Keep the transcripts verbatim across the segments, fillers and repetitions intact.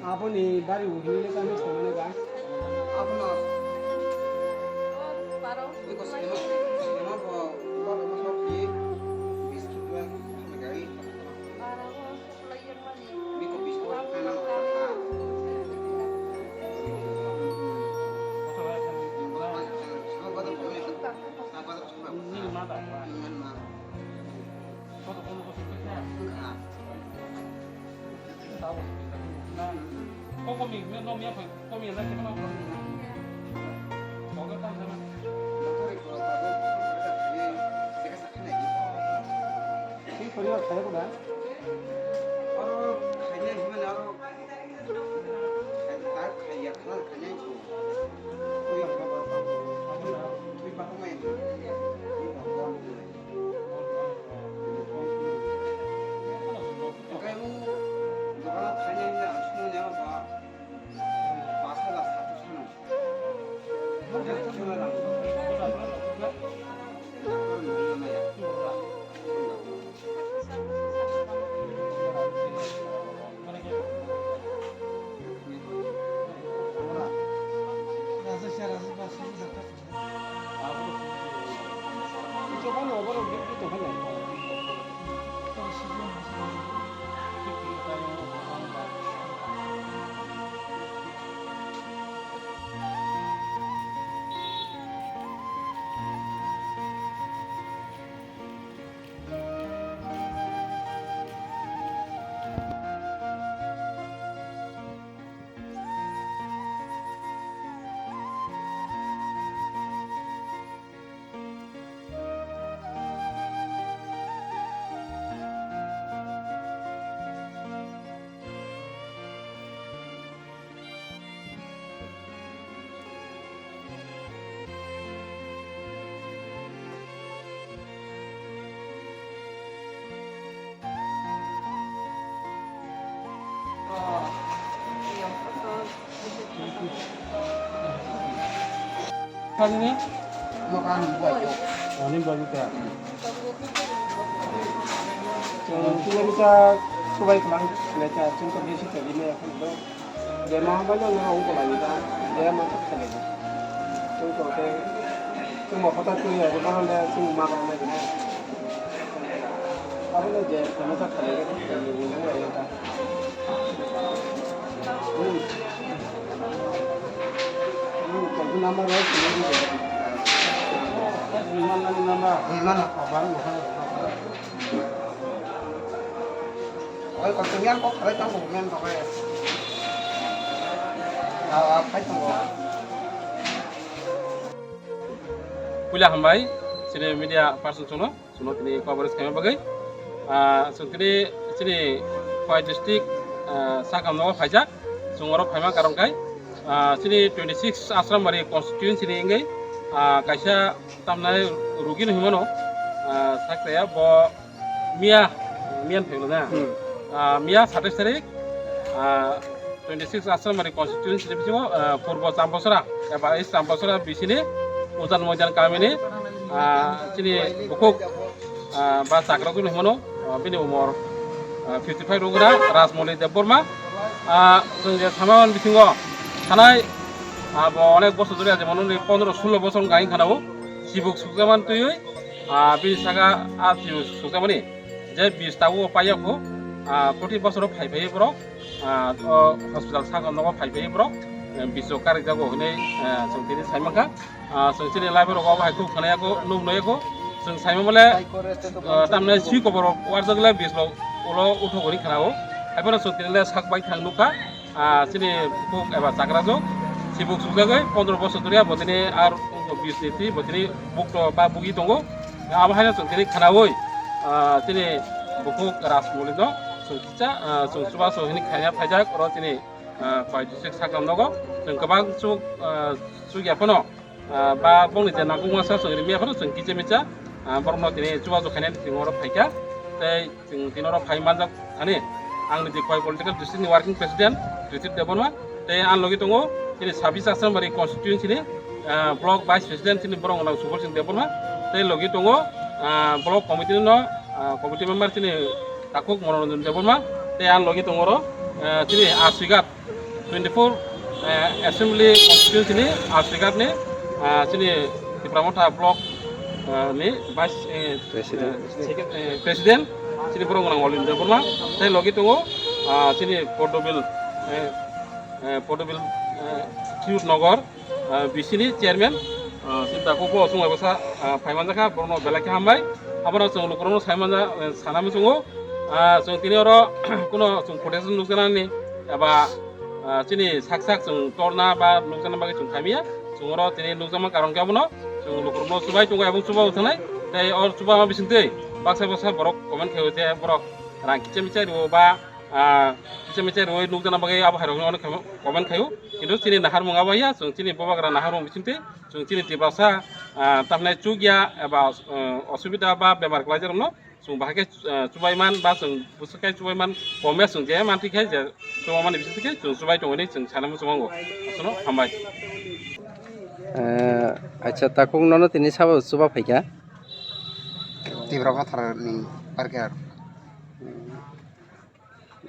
Aboni bari uhini le kami songmani ba. Kali ni? Makan buat tu. Oh, ni buat juga. Chwng kisa subai khlai, khlai kha, chwng to bisi tongwi maya phano do. Je ma bai no no ung kolai da, je ma thak thani. Chwng to ke, chwng ma kota twi ya, ma le chwng ma ba na. Abo le je, ma thak thani ke, ni ni ya ta. Hmm. Hmm, to number wa, ni ni ya. Ni ma na number. Ni ma na, apa ni ma na. Oi, kosong yang kok, oi, tang kok, men kok, oi. Ah, ah, phai tongo. Puila hambai, chini media person chwngno, chwngno tini coverage khaima bagwi. Ah, chwng tini chini Khowai district, ah, sakam nogo phaijak, chwng oro phaima karon khai, ah, chini twenty six Asrambari constituency ni wngwi, ah, kaisa tamnai rugi no himano, ah, sak taya bo Miya, miya ni phaimano na. Hmm. Ah, miya satais tarik, ah, twenty six Asrambari constituency ni bisingo, ah, Purbo Chambasora eba East Chambasora bisini Ujan Moidan kamini, ah, chini bukhuk, ah, ba chakra tuli himano, ah, bini umor, ah, fifty five rwgwna Rajmoli Debbarma. Ah, chwng je sama bisingo thanai, ah, bo onek bosor dhori aje mano ni pondro sulo bosor wngkha wngkha na o. Chibuk sukjaman twiwi, ah, bini saka a chibuk sukjamani je bis tabuk o paiya kho, ah, proti bosoro phai phai borok, ah, o hospital saka nogo phai phai borok, eh, biso karijak o hinwi, eh, chwng tini sai mankha. Ah, chwng chini live rok obo hai khe khwnaya kho, nuk nukya kho. Chwng sai mole, ah, tamni swi kobor warjak le bis rok ulo uthok hwnwi khna o. Hai phano chwng tini le sak bai thang nukha. Ah, chini bukhuk eba chakrajwk chibuk sukjagwi pondro bosor dhoriya bo tini ar bis ni twi bo tini bukto ba bugwi tongo. Abo haino chwng tini khnaui, ah, chini bukhuk Rajmoli no chwng kisa, ah, chwng chubachu hwnwi khaina phaijak oro chini, ah, Khowai district sakam nogo chwng kwbang chuk, ah, chukya phano. Ah, ba bongni je nangkukma sa chwng rimya phano chwng kicha micha, ah, borokno tini chubachu khainani thwngwi oro phaikha. Tei chwng tini oro phai manjak thani ang ni je Khowai Political District ni Working President Ritip Debbarma tei ang logi tongo, Chini sabis Asambari constituency ni, ah, block vice president chini borok nang Subol Sing Debbarma, tei logi tongo, ah, block committee no, ah, committee member chini takhuk Monoranjan Debbarma, tei ang logi tongo oro, ah, chini Aswighat twenty-four, ah, assembly constituency ni Aswighat ni, ah, chini Tipra Motha block, ah, ni vice, eh, President. Eh, second, eh, president chini borok nang Olin Debbarma, tei logi tongo, ah, chini Pordobil, eh, eh, Pordobil, eh, Khiyur Nogor, ah, B C ni chairman, ah, Sinta Kupo Osung Aibasa, ah, phaimanjakha, borokno belai khe hambai. Abono chwng lukurokno saimanja, eh, sanama chwngo. Ah, chwng tini oro kuno chwng protection nukjanani eba, ah, chini sak sak chwng torna ba nukjana bagwi chwng khaimiya. Chwng oro tini nukjakma karon khe abono chwng lukurokno chubai tongo ebong chuba thangnai. Tei oro chuba ma bisingtwi baksa baksa borok comment khaio je borok rang kicha micha rio ba, ah, kicha micha rioi nukjana bagwi abo hairokno comment khaio. Kintu chini naharmung abo ya, chwng chini bobagra naharmung bisingtwi chwng chini Tiprasa, ah, tamni chukya eba, ah, osubida ba bemar kwlaijarokno chwng bahai khe, ah, chubaiman ba chwng bwswk khe chubaiman komya chwng je mantwi khe je chubamani bisingtwi khe chwng chubai tongwi chwng sanai muchungo. Aswkno hambai. Eh, acha, takhuk nono tini sabo chuba phaikha? Tipra Motha ni park.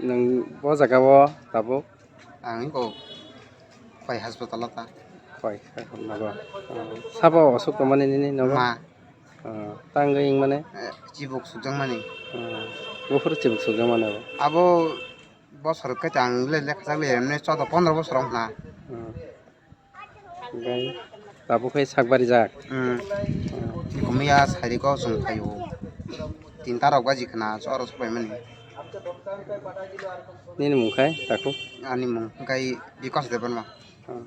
Nwng bo jaga o tabuk? Ang iko pai hospital o ta. Pai, pai hwnba bo. Sabo osuk tongmani nini nogo? Ma. Oh, tangwi wngmani? Eh, chibuk sukjakmani. Oh, buphuru chibuk sukjakmani abo? Abo bosor khe ang le lekha jak le emne choudo pondro bosor wngkha. Oh. Oke. Tabuk khe sak barijak. Hmm. Oh. Komiya sari ko chwng phaio. Tinta rok baji khna choro supai mani. Nini mung khai takhuk? Ani mung khai Bikas Debbarma. Oh.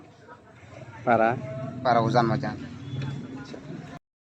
Para? Para Ujan Majan.